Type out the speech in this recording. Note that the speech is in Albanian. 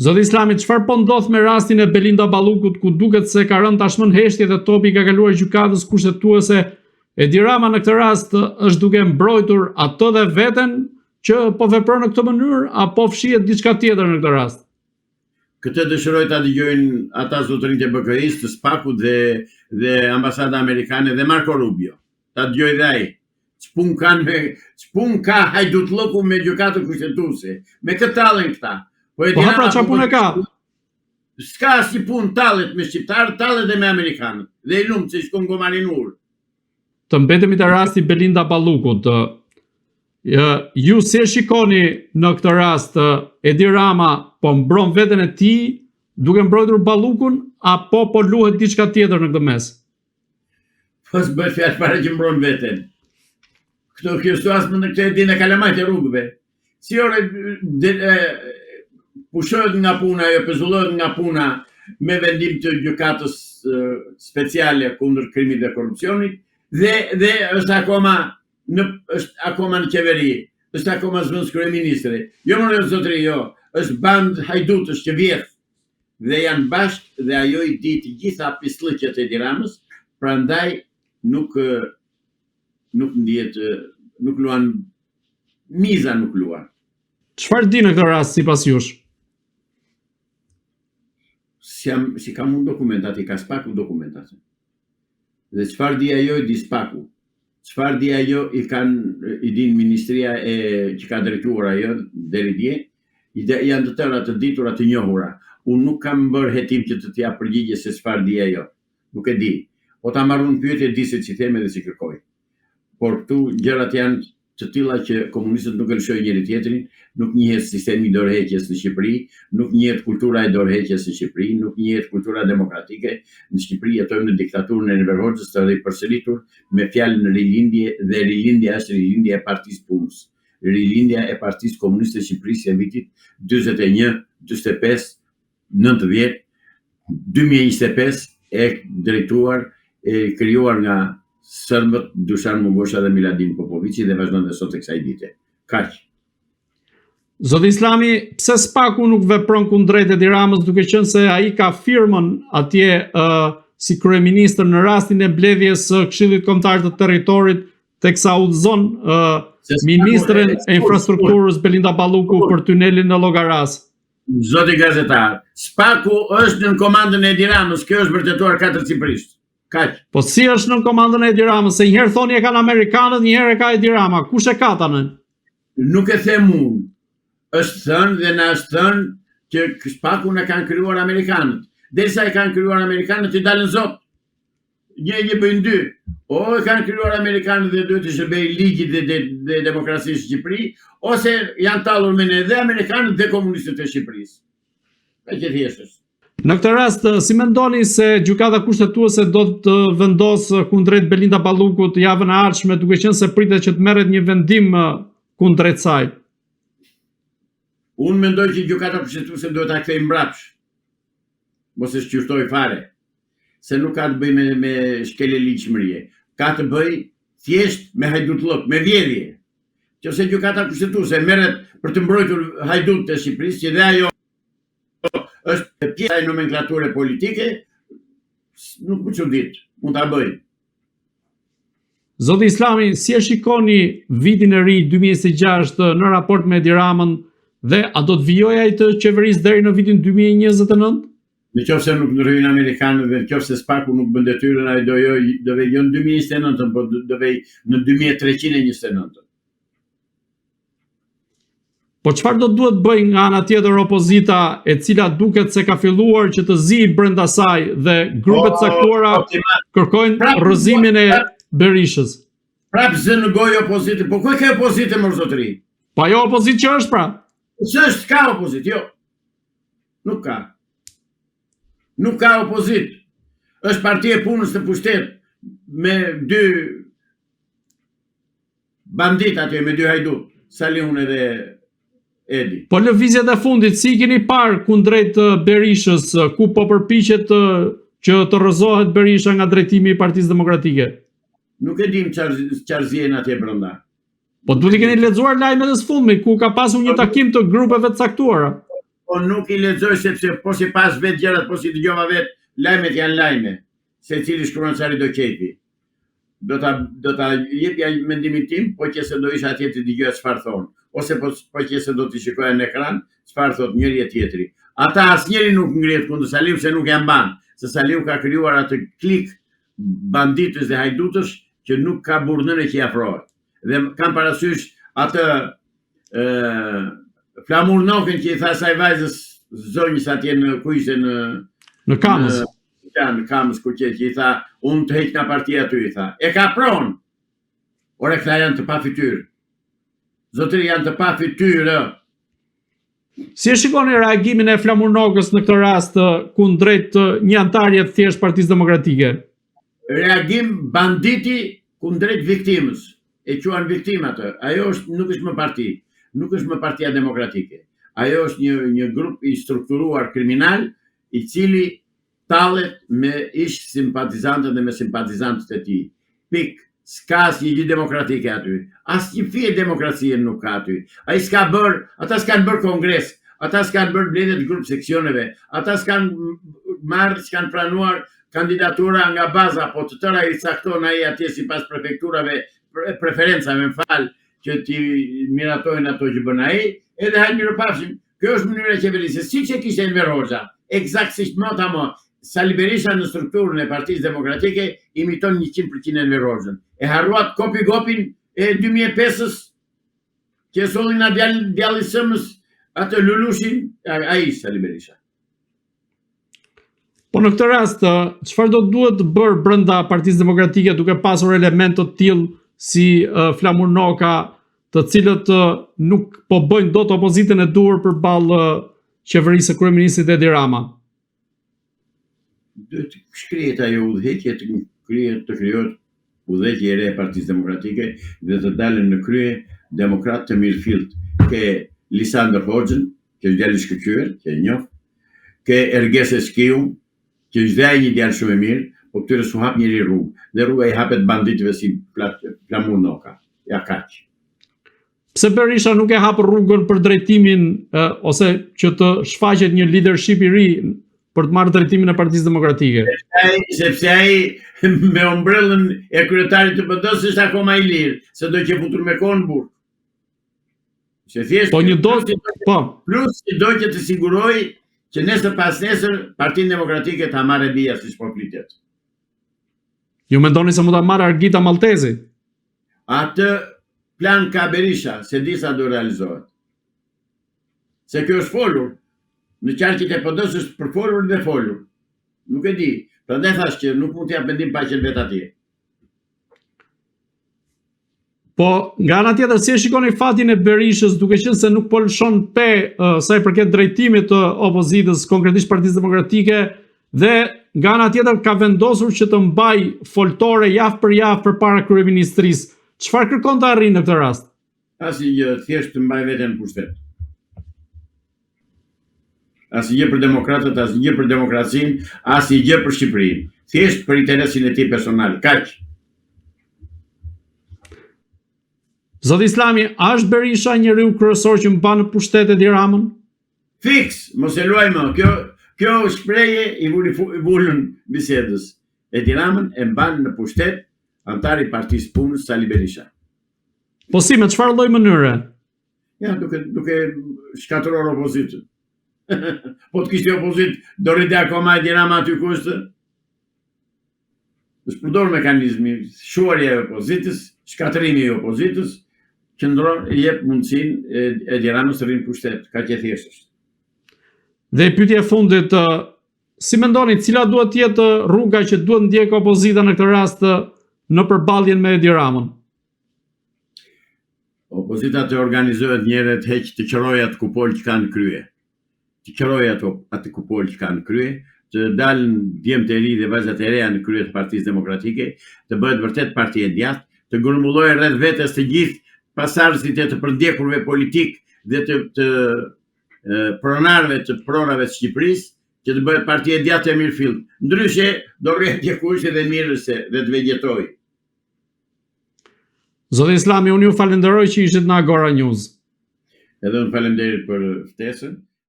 Zoti Islami, çfarë po ndodh me rastin e Belinda Ballukut, ku duket se ka rënë tashmë në heshtje dhe topi i ka kaluar gjykatës kushtetuese? Edi Rama në këtë rast është duke mbrojtur atë dhe veten që po vepron në këtë mënyrë apo fshihet diçka tjetër në këtë rast? Këtë dëshiroj ta dëgjojnë ata zotërinjtë e BKI-së, të SPAK-ut dhe dhe ambasada amerikane dhe Marco Rubio. Ta dëgjojë dhe ai. Ç'punë kanë me ç'punë ka hajdutllëku me gjykatën kushtetuese? Me kë tallen këta? Po Edi po, pra, çfarë punë ka? S'ka asnjë punë tallet me shqiptarët, tallet dhe me amerikanët. Dhe i lumtë se i shkon gomari në urë. Të mbetemi te rasti Belinda Ballukut. Ju si e shikoni në këtë rast Edi Rama po mbron veten e tij duke mbrojtur Ballukun apo po luhet diçka tjetër në këtë mes? Po s'bëhet fjalë fare që mbron veten. Këto kjo s'do as më në këtë e dinë kalamajtë e rrugëve. Si ore de, e, pushohet nga puna, ajo pezullohet nga puna me vendim të gjykatës speciale kundër krimit dhe korrupsionit dhe dhe është akoma në është akoma në qeveri, është akoma zëvendëskryeministre. Jo more zotëri, jo, është bandë hajdutësh që vjedh dhe janë bashkë dhe ajo i di të gjitha pisllëqet e Edi Ramës, prandaj nuk nuk ndihet nuk luan miza nuk luan. Çfarë di në këtë rast sipas jush? Si jam, s'i kam unë dokumentat, i ka SPAK-u dokumentat. Dhe çfarë di ajo i di SPAK-u. Çfarë di ajo i kanë i din ministria e që ka drejtuar ajo deri dje, i de, janë të tëra të ditura të njohura. Unë nuk kam bërë hetim që të të jap përgjigje se çfarë di ajo. Nuk e di. Po ta marr unë pyetje di se ç'i them edhe ç'i kërkoj. Por këtu gjërat janë të tilla që komunistët nuk e lëshojnë njëri tjetrin, nuk njihet sistemi i dorëheqjes në Shqipëri, nuk njihet kultura e dorëheqjes në Shqipëri, nuk njihet kultura demokratike, në Shqipëri jetojmë në diktaturën e Enver Hoxhës të ripërsëritur me fjalën rilindje dhe rilindja është rilindja e Partisë Punës, rilindja e Partisë Komuniste të Shqipërisë e vitit 41, 45, 90, 2025 e drejtuar e krijuar nga serbët Dushan Mugosha dhe Miladin Popoviçi dhe vazhdon dhe sot e kësaj dite. Kaq. Zoti Islami, pse SPAK-u nuk vepron kundrejt Edi Ramës duke qenë se ai ka firmën atje uh, si kryeministër në rastin e mbledhjes së Këshillit Kombëtar të Territorit teksa udhëzon uh, ministren e Infrastrukturës Belinda Balluku për tunelin e Llogarasë? Zoti gazetar, SPAK-u është nën komandën e Edi Ramës, kjo është vërtetuar katërcipërisht. Kaq. Po si është nën komandën e Edi Ramës? Se një herë thoni e kanë amerikanët, një herë e ka Edi Rama. Kush e ka tani? Nuk e them unë. Është thënë dhe na është thënë që SPAK-un e kanë krijuar amerikanët. Derisa e kanë krijuar amerikanët, i dalin zot. Një e një bëjnë dy. O e kanë krijuar amerikanët dhe duhet të shërbejë ligjit dhe, dhe, dhe demokracisë në Shqipëri, ose janë tallur me ne dhe amerikanët dhe komunistët e Shqipërisë. Kaq e thjeshtë është. Në këtë rast, si mendoni se gjykata kushtetuese do të vendosë kundrejt Belinda Ballukut javën e ardhshme, duke qenë se pritet që të merret një vendim kundrejt saj? Unë mendoj që gjykata kushtetuese duhet ta kthejë mbrapsht. Mos e shqyrtojë fare. Se nuk ka të bëjë me me shkelje ligjshmërie. Ka të bëjë thjesht me hajdutllëk, me vjedhje. Qoftë se gjykata kushtetuese merret për të mbrojtur hajdutët e Shqipërisë, që dhe ajo është pjesë e nomenklature politike, nuk më çudit, mund ta bëjë. Zoti Islami, si e shikoni vitin e ri 2026 në raport me Edi Ramën dhe a do të vijojë ai të qeverisë deri në vitin 2029? Në qoftë se nuk ndërhyjnë amerikanët dhe në qoftë se SPAK-u nuk bën detyrën, ai do jo do vejë jo në 2029-ën, po do vejë në 2329-ën. Po çfarë do duhet të bëjë nga ana tjetër opozita e cila duket se ka filluar që të zijë brenda saj dhe grupe të caktuara kërkojnë rrëzimin e Berishës. Prap zë në gojë opozitë, po ku e ke opozitë mor zotëri? Po ajo opozitë që është pra? S'është ka opozitë, jo. Nuk ka. Nuk ka opozitë. Është parti e punës në pushtet me dy Bandit aty me dy hajdut, Saliun edhe Edi. Po lëvizjet e fundit si i keni parë kundrejt Berishës, ku po përpiqet që të rrëzohet Berisha nga drejtimi i Partisë Demokratike? Nuk e dim çfarë zien atje brenda. Po duhet të keni lexuar lajmet e së fundmi ku ka pasur një takim të grupeve të caktuara. Po nuk i lexoj sepse po s'i pashë vetë gjërat, po s'i dëgjova vetë, lajmet janë lajme. Secili shkruan çfarë i do qejfi. Do ta do ta jepja mendimin tim, po qe se do isha atje të dëgjoja çfarë thonë, ose po po qe se do t'i shikoja në ekran çfarë thotë njëri e tjetri. Ata asnjëri nuk ngrihet kundër Saliut se nuk ia mban, se Saliu ka krijuar atë klikë banditësh dhe hajdutësh që nuk ka burrë nëne që i afrohet. Dhe kam parasysh atë ë Flamur Nokën që i tha asaj vajzës zonjës atje në ku ishte në në Kamëz. Në, në Kamëz ku qe që i tha unë të heq nga partia aty i tha. E ka pronë. Ore këta janë të pafytyrë. Zotëri janë të pafytyrë. Si e shikoni reagimin e Flamur Nokës në këtë rast kundrejt një anëtarje të thjeshtë Partisë Demokratike? Reagim banditi kundrejt viktimës. E quan viktimë atë. Ajo është nuk është më parti, nuk është më Partia Demokratike. Ajo është një një grup i strukturuar kriminal i cili tallet me ish simpatizantët dhe me simpatizantët e tij. Pikë. S'ka asnjë gjë demokratike aty. Asnjë fije demokracie nuk ka aty. Ai s'ka bërë, ata s'kanë bërë kongres, ata s'kanë bërë mbledhje të grup seksioneve, ata s'kanë marrë, s'kanë pranuar kandidatura nga baza, po të tëra i cakton ai atje sipas prefekturave, preferencave, më fal, që t'i miratojnë ato që bën ai, edhe hajt mirupafshim. Kjo është mënyra e qeverisjes, siç e kishte Enver Hoxha, ekzaktësisht mot a mot. Sali Berisha në strukturën e Partisë Demokratike imiton 100% Enver Hoxhën. E harruat kopi gopin e 2005-ës që e solli nga djalli, djalli sëmës atë Lulushin, ai Sali Berisha. Po në këtë rast, çfarë do të duhet të bërë brenda Partisë Demokratike duke pasur elementë të tillë si uh, Flamur Noka, të cilët uh, nuk po bëjnë dot opozitën e duhur përballë uh, qeverisë së kryeministrit Edi Rama? Duhet të shkrihet ajo udhëheqje të krihet të krijohet udhëheqje e re e Partisë Demokratike dhe të dalin në krye demokratë të mirëfilltë. Ke Lisandër Hoxhën, që është djalë i shkëlqyer, që e njoh, ke Erges Eskiu, që është dhe ai një djalë shumë i mirë, po këtyre s'u hap njeri rrugë, dhe rruga i hapet banditëve si Flamur Noka. Ja kaq. Pse Berisha nuk e hap rrugën për drejtimin ose që të shfaqet një leadership i ri për të marrë drejtimin e Partisë Demokratike? Sepse ai, sepse ai me ombrellën e kryetarit të PD-së është akoma i lirë, se do qe futur me kohë në burg. Se thjesht po një do po plus si do që të sigurojë që nesër pas nesër Partinë Demokratike ta marrë e bija siç po flitet. Ju mendoni se mund ta marrë Argita Malltezi? Atë plan ka Berisha, s'e di sa do realizohet. Se kjo është folur, në qarqet e PD-së është përfolur dhe folur. Nuk e di. Prandaj thashë që nuk mund të jap mendim pa qenë vetë atje. Po, nga ana tjetër, si e shikoni fatin e Berishës, duke qenë se nuk po lëshon pe uh, sa i përket drejtimit të opozitës, konkretisht Partisë Demokratike, dhe nga ana tjetër ka vendosur që të mbajë foltore javë për javë përpara kryeministrisë. Çfarë kërkon të arrijë në këtë rast? Asnjë gjë, thjesht të mbajë veten në pushtet. Asnjë gjë për demokratët, asnjë gjë për demokracinë, asnjë gjë për Shqipërinë. Thjesht për interesin e tij personal. Kaq. Zoti Islami, a është Berisha njeriu kryesor që mban në pushtet Edi Ramën? Fiks, mos e luaj më. Kjo kjo shprehje i vuri vulën bisedës. Edi Ramën e mban në pushtet anëtari i Partisë Punës Sali Berisha. Po si, me çfarë lloj mënyre? Ja, duke, duke shkatërruar opozitën. po të kishte opozitë, do rrinte akoma Edi Rama aty ku është? Është përdorur mekanizmi, shuarja e opozitës, shkatërrimi i opozitës, qëndron i jep mundësinë Edi Ramës të rrijë në pushtet, kaq e thjeshtë është. Dhe pyetja e fundit, si mendoni, cila duhet të jetë rruga që duhet ndjekë opozita në këtë rast në përballjen me Edi Ramën? Opozita të organizohet njëherë të heqë të qërojë atë kupolë që ka në krye. Të qërojë ato atë kupolë që ka në krye, të dalin djemtë e ri dhe vajzat e reja në krye të Partisë Demokratike, të bëhet vërtet parti e djathtë, të grumbullojë rreth vetes të gjithë pasardhësit e të përndjekurve politikë dhe të, të pronarëve të pronave të Shqipërisë, që të bëhet parti e djathtë e mirëfilltë. Ndryshe, do rrijë atje ku është edhe mirë se dhe të vegjetojë. Zoti Islami, unë ju falenderoj që ishit në Agora News. Edhe unë faleminderit për ftesën.